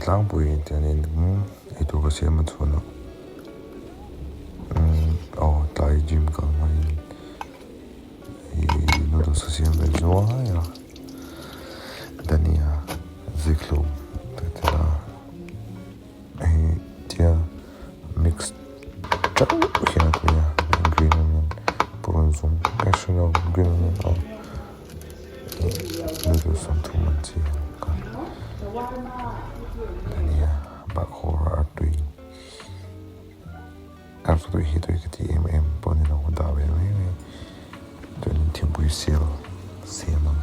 tlangpui tiangin eitur ka siam a chhuan a aw tlai gym kal hmain ih noodles ka siam ve zuai a dhania zikhlum te tel a hei tia mix teuh hian a tui a green onion purun zum ka hre lo green onion aw noodles 30 an chi ang kha dhania bahkhawr a tui artui hi tui ka ti em em pawh a ni lo dah ve mai mai chuanin thingpui sial siam ang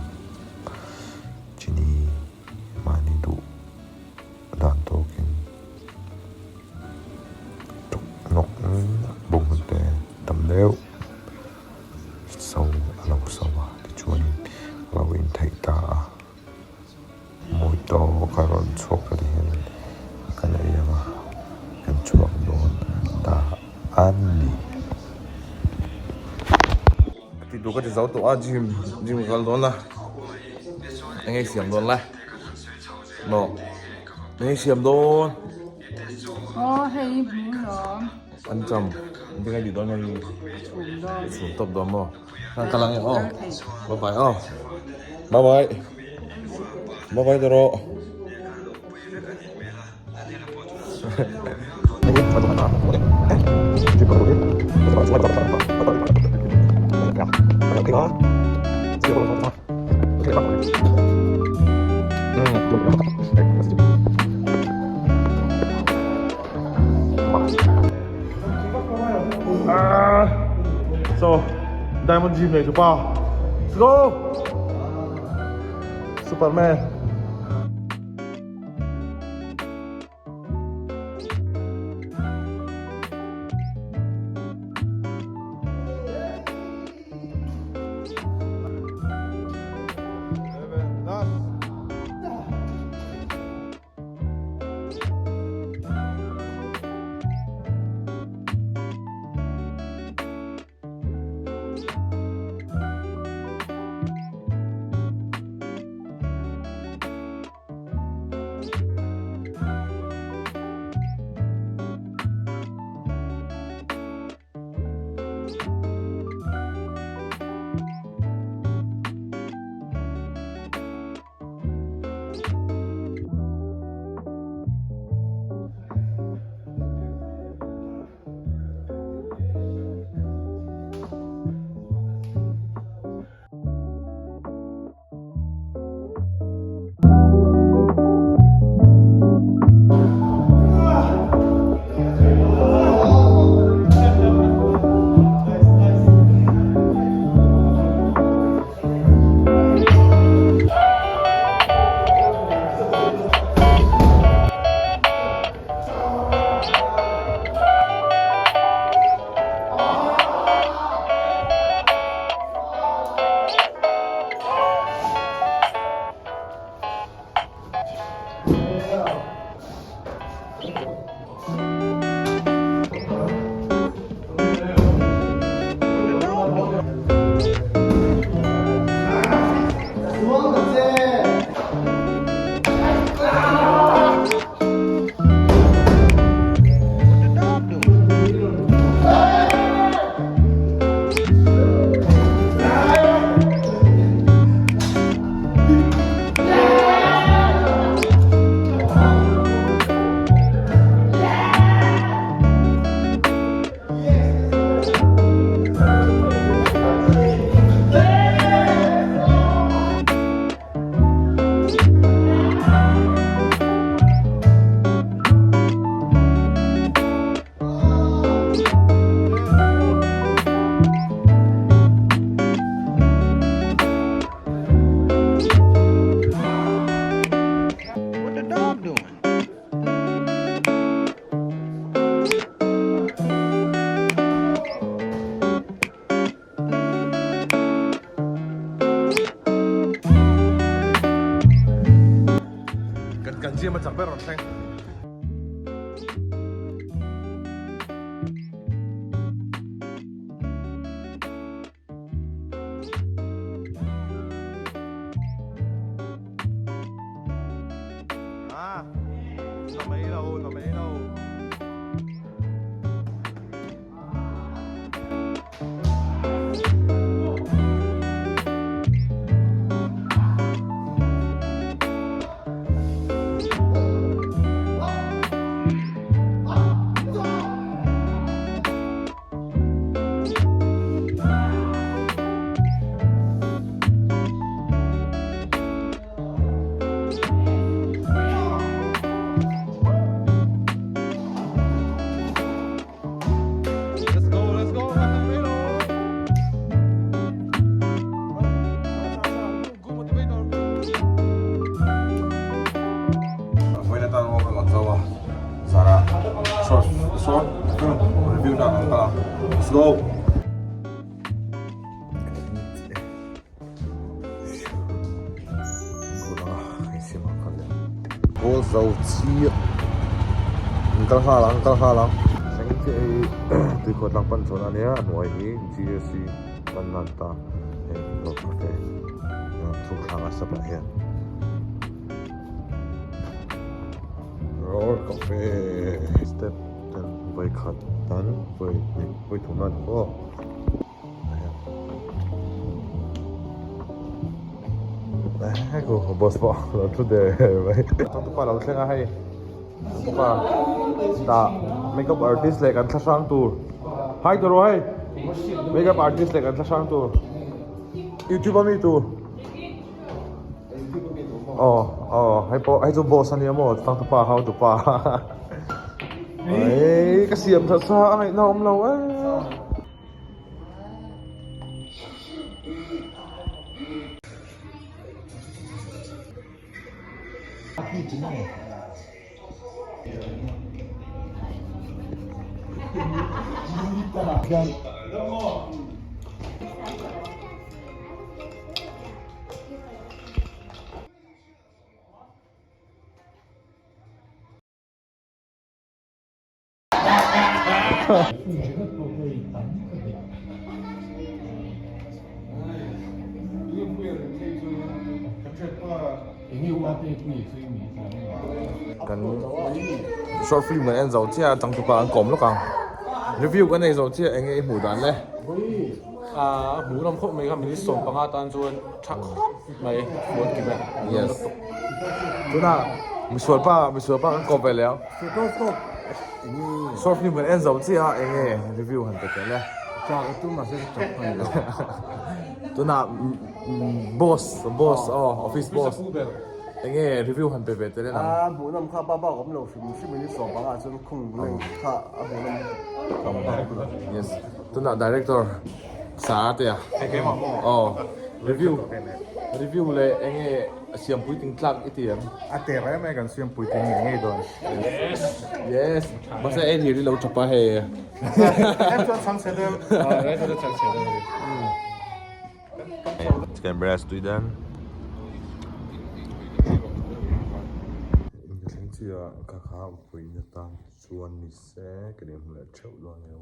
chini mahni duh. Dan tawkin tuk nawk bawng te tam deuh so a lo so a tichuanin a lo intheih ta a mawi tawk a rawn chhuak ta tihian kan ei ang a kan chhuak dawn ta a ni. Ti duh ka ti zo tawh a gym gym ka kal dawn a eng nge siam dawn la. Maw eng siam dawn? Aw hei hmu lawm. An cham an tingai tih dawn hei. Chhum dawn. Chhum tawp dawn maw? Kha ka lang e aw. Bye bye aw. Bye bye. Bye bye tawh. So, Diamond Gym nei tu pa. Let's go! Superman. What the dog doing? Kan kan gym a chak ber rawn thleng. Ah. go. Kawl zo chiah an kal nghal ang kal nghal ang thleng chiah hi tuikhuah tlang pan chhuahna ania a hnuai hi GSC pan nan ta hei road cafe chhuk thlanga step ah hian road cafe step ten vawikhat tan vawi hnih vawi thum a ni maw. Boss pawh lo thu der mai changtupa lo thleng a hei changtupa tah makeup artist leh kan thla hrang tur hai tur aw hei makeup artist leh kan thla hrang tur youtube a mi tur aw aw hei pawh hei chu boss a nia maw changtupa hautupa ei ka siam tha sa a ngaihna awm lo e. Kan short film kan en zo chiah a changtupa an kawm lawk ang review kan nei zo chiah eng nge i hmuh dan le a hmuh lam khawp mai kha minute 15 tan chuan tha khawp mai muan kim e yes tunah misual pa misual pa kan kawm ve leh ang Short film kan en zo chiah a eng nge review han pe teh le. Chak a tum mahse ka chak hman lo. Tunah boss boss aw office boss eng nge review han pe ve teh le nang. A hmuhnawm kha ba bak awm lo hrim hrim in i sawm pangah chuan khung leng kha a hmuhnawm. Yes tunah director Sa te a. Aw review review leh eng nge siam puitling tlak i ti em? A ter em em kan siam puitling ngei ngei dawn. Yes. Yes. Mahse ei hlir i lo tap a hei. Em chuan chhang chhe deuh. Em chuan chhang chhe deuh. Chicken breast tui den. In ka thleng chiah ka kha pui na tan chuan ni se ka ni hmu leh theuh dawn nia.